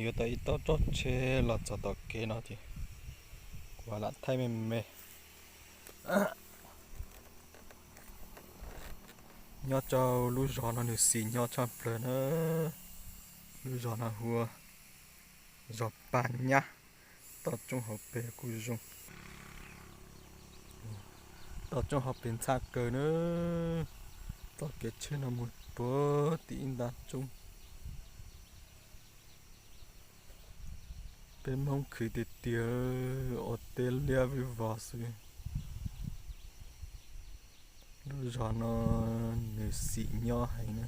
Yuav tau ib tog tso tsheb los txog tom kev no ces kuv lam thaij me me. Nyob rau lub zos no nws xis nyob tshaj plaws na. Lub zos no hu ua zos Pag Nyab, toj roob hauv pes kuj zoo. Toj roob hauv pes ntxhab kawg na, txoj kev tsheb no mus puag tim ib nta roob. Peb Hmoob khwv tiag tiag, ua teb liab vij vog xwb. Lub zos no nws xis nyob heev na.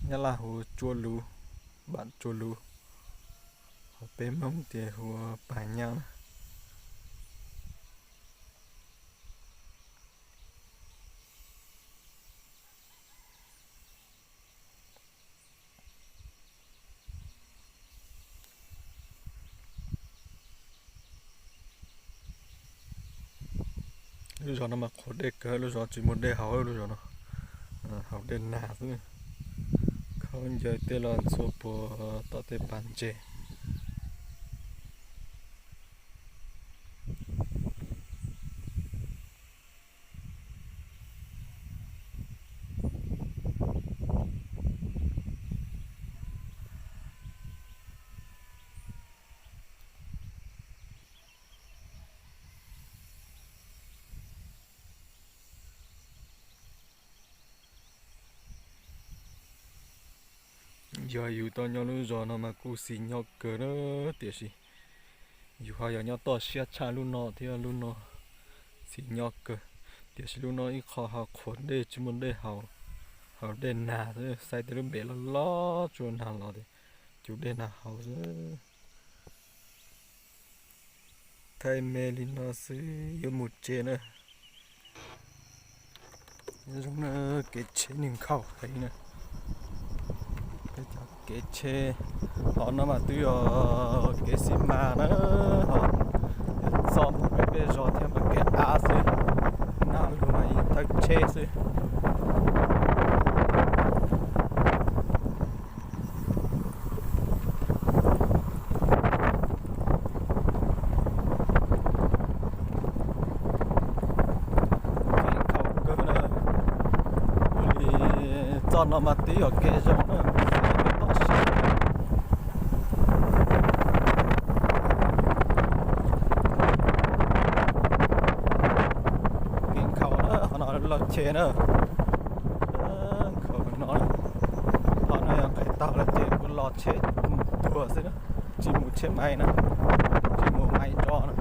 Nyab Laj hu ua Tsuab Luv, Bản Tsuab Luv, ho peb Hmoob ces hu ua Pag Nyab na. Lub zos no mas qhuav dej kawg, lub zos tsis muaj dej haus, lub zos no haus dej nag xwb. Khaub ncaws tej los ntxhua puag tom tej pas ntses. Yog yus tau nyob lub zos no mas kuj xis nyob kawg na, tiam sis yus ho yog nyob toj siab tshaj lub no thiab, lub no xis nyob kawg. Tiam sis lub no ib qho ho qhuav dej tsis muaj dej haus, haus dej nag xwb, saib tej lub npem loj loj tsuas nag los ces cug dej nag haus xwb. Thaij me li no xwb yuav mus tsev na. Zoo na, kev tsheb nws nkhaus heev na. Peb cov kev tsheb, qhov no mas twb yog kev xi mas na, ho yog txoj mus pem peb zos thiab mas kev av xwb, nag lug mas yeej thawb tsheb xwb. Kev nkhaus kawg na, ua li txoj no mas twb yog kev zoo na, kev toj siab. Kev nkhaus na, qhov no loj tsheb na. Nkhaus li no, qhov no yog nqaim tag lawm ces kuv los tsheb mus tuag xwb na, tsis mus tsheb mais na, tsis mus mais tso na.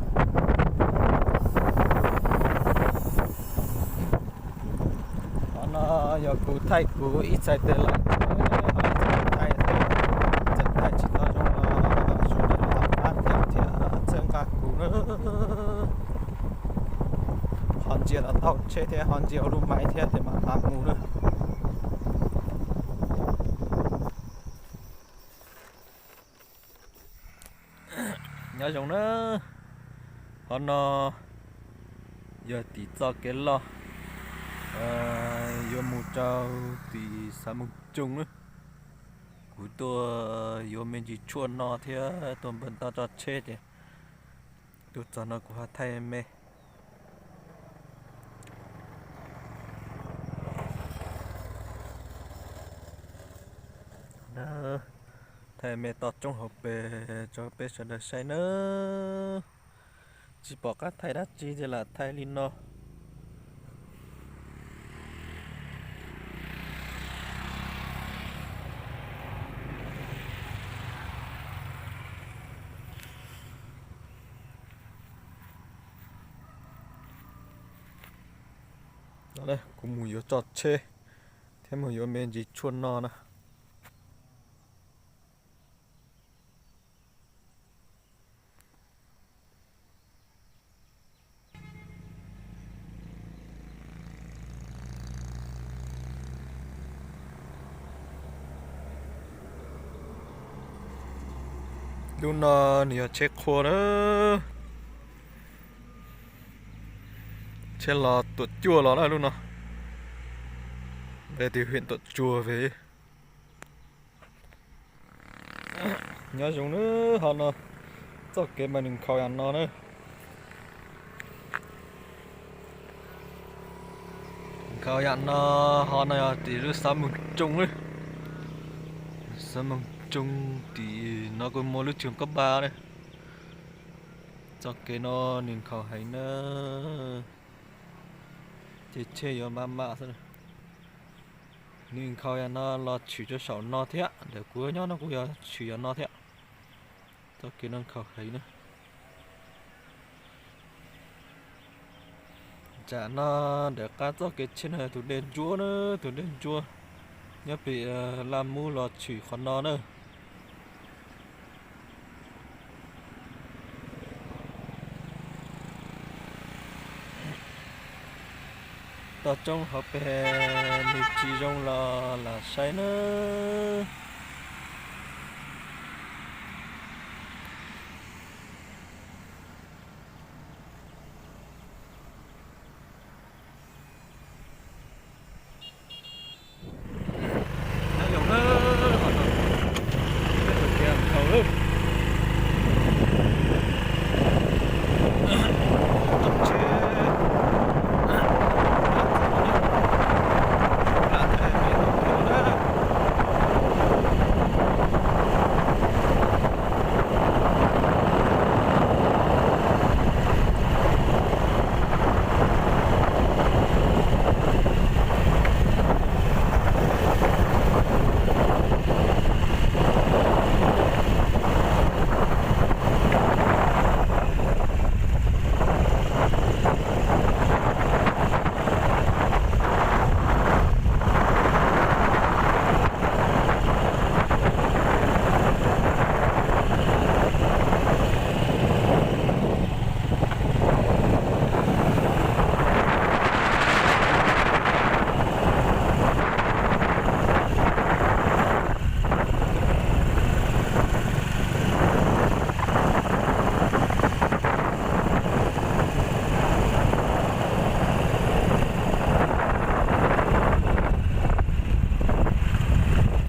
Qhov no yog kuv thaij kuv ib txhais tes lawm, ib txhais tes thaij, txawm thaij tsis tau zoo los sawv daws los pab thiab thiab txhawb nqa kuv na. Ho ntsia los tau tsheb thiab ho ntsia ua lub mais thiab ces mam mus na. Nyob zoo na, qhov no yog tim txoj kev loj yuav mus rau tim xav mus cooj na. Kuv tuaj yuav me ntsis tshuaj no thiab tuaj npawg toj tso tsheb ces tuaj txog no kuv ho thaij me. Thaij me toj roob hauv pes rau peb sawv daws saib nawb. Tsis pom qab thaij dab tsi ces lam thaij li no. Kuv mus yuav tso tsheb thiab mus yuav me ntsis tshuaj no na. Lub no nws yog tsheb qhua na, tsheb los Tuam Cuaj los na lub no, npe twb huyện Tuam Cuaj về. Nyob zoo na, ho no txoj kev mas nws nkhaus yam no na. Nkhaus yam no, ho no yog tim lub xab moog tsoo, xab moog tsoo tim no kuj muaj lub tsoog kab npab na. Txoj kev no nws nkhaus heev na, ces tsheb yuav maj mam xwb. Nws nkhaus yam no los tshwm rau saum no thiab, ntawm kuv nyob no kuj yuav tshwm yam no thiab. Txoj kev no nkhaus heev na. Tsam no ntawm qab txoj kev tsheb no tus dej ntsuab na, tus dej ntsuab nyob pem Laj Mub los tshwm qhov no na. Toj roob hauv pes nws tsis zoo los lam saib nawb.